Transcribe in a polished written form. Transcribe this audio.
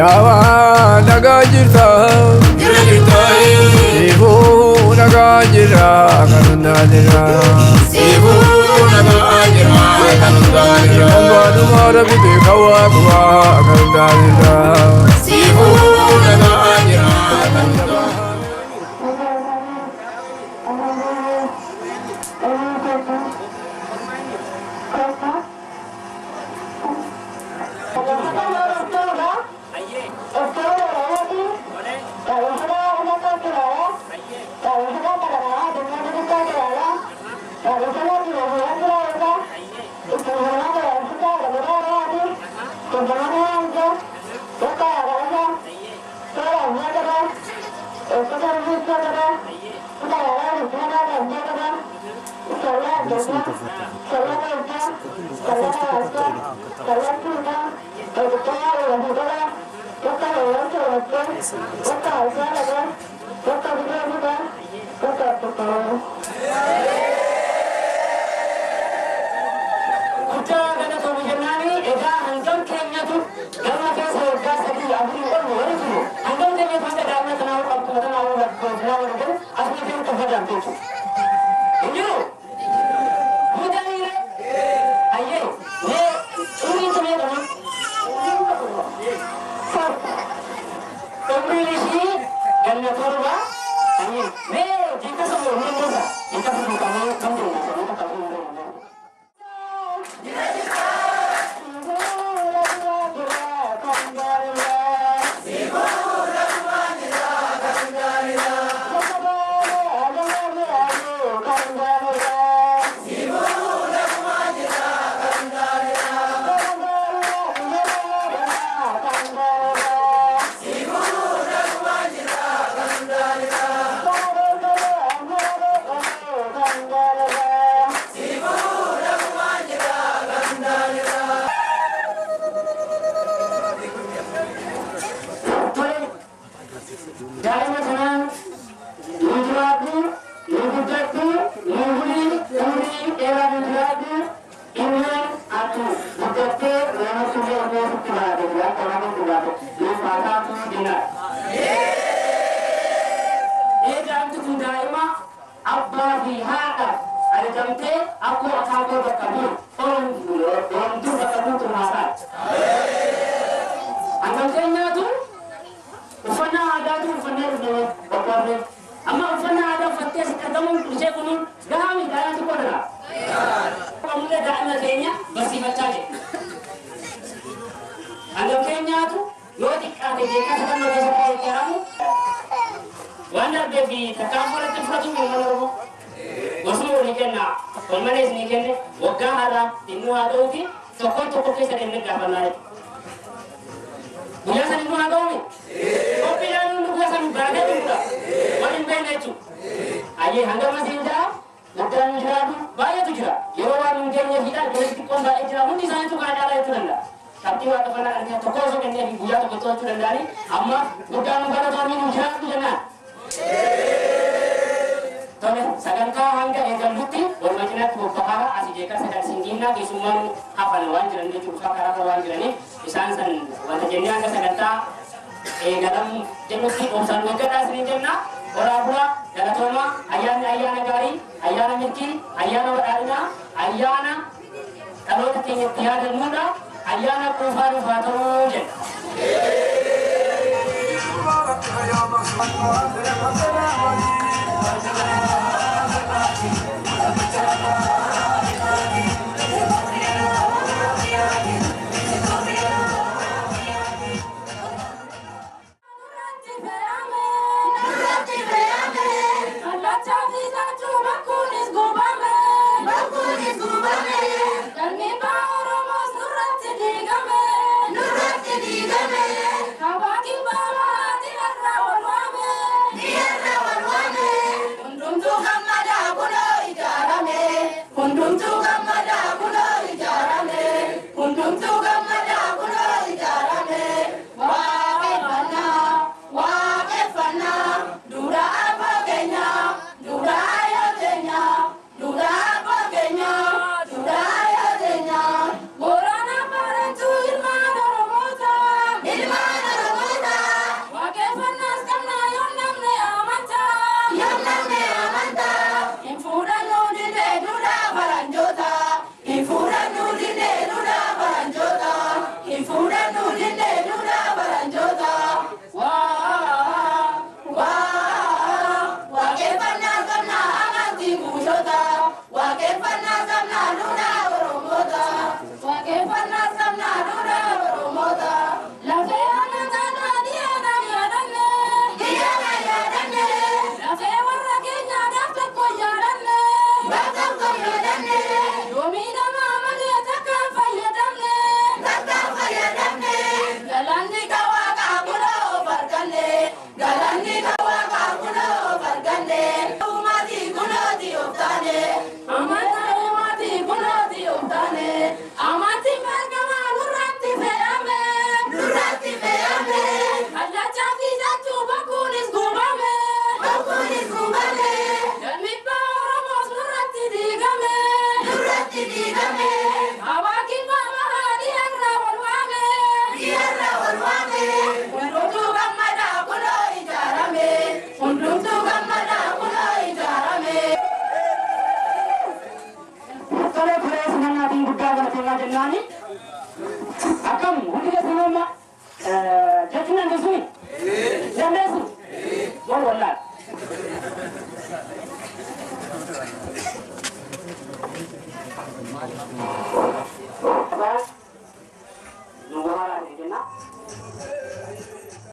Yaa nagaa jirta Jira jirta Siifuu nagaa jira kan hundaa jira Siifuu nagaa jira kan hundaa jira Baadhumaa rabbi beeka waaqumaa kan hundaa jira Siifuu nagaa jira kan hundaa. Guddaa galatoomii jennaani egaa hangam keenyatu gama keessa waggaa 3 4 ol wali jiru hangam keenyatu hanga daa'ima tanaa qabdu tanaa lakkoofnaa wal gahu asuma jiru kan fadaamte jechuudha. Hin jiru? Guutaniire? Ayyee mee umriin sun meeqama? Umriin ishii ganna 7. Ayyee mee jecha sun umriin gosa jecha sun duukamee kan jiru. Tole daa'ima kanaan nu jiraadhu, nu guddadhu, nu bulii, umrii dheeraa nu jiraadhu. Innaan ati guddattee nama sulee Oromoo sitti baate akka nama sitti baate nuuf haa taatu jennaan. Ee daa'imti kun daa'ima abbaa fi haadha argamtee akkoo akaakoo bakka bu'u Oromtuu bakka buutu haa taatu. Hangam keenyaatu uffannaa aadaatu uffannee dhufne qophoofne. Amma uffannaa aadaa uffattee asitti argamuun ishee kunuun gahaa miti daa'ima xiqqoo dha. Ammallee daa'ima keenya barsiifachaa jira. Hangam keenyaatu yoo xiqqaate jeeqasa kan keessatti ijaaramu waan darbee fi tarkaanfii irratti fudhatu uummata Oromoo. Gosuma walii kenna, wal malees ni kenne waggaa har'aa inni haa ta'uuti tokkoon tokko keessa kennee gaafannaa jechuudha. Guyyaa san immoo haa ta'uumi. Qophiidhaan hundi guyyaa san baratee dhufuudha. Waan hin beekne jechuudha. Ayyee hanga masiin jira, guddaan hin jiraatu baay'eetu jira. Yeroo waan hin geenye fiidhaan ijoollee xixiqqoon baay'ee jira. Hundi isaaniitu kana caalaa jechuu danda'a. Qabxii waaqeffannaa dhaltee tokko osoo kennee fi guyyaa tokko to'achuu danda'anii amma guddaan nu galatoomii nu jiraatu jennaan. Tole sagantaa hanga eegallutti walumaa cinaatti bobbahaa asii jeeqarsa kan singinnaa keessummaan hafan waan jiran jechuudha karaa waan jiraniif isaan san wanta jennee hanga sagantaa eegalamu jennutti obsaan eeggadhaa isiniin jenna. Horaa bulaa galatoomaa ayyaanni ayyaana gaarii ayyaana milkii ayyaana badhaadhinaa ayyaana dhaloota keenya itti yaadannuudha ayyaana quufaa nuuf haa ta'uu jenna. Hundumtuu gammadaa kunoo ijaarame. Hundumtuu gammadaa kunoo ijaarame. Waaqeffannaa. Jennaani akkam hundi keessan amma jechuun dandeessu dandeessu wal wallaal.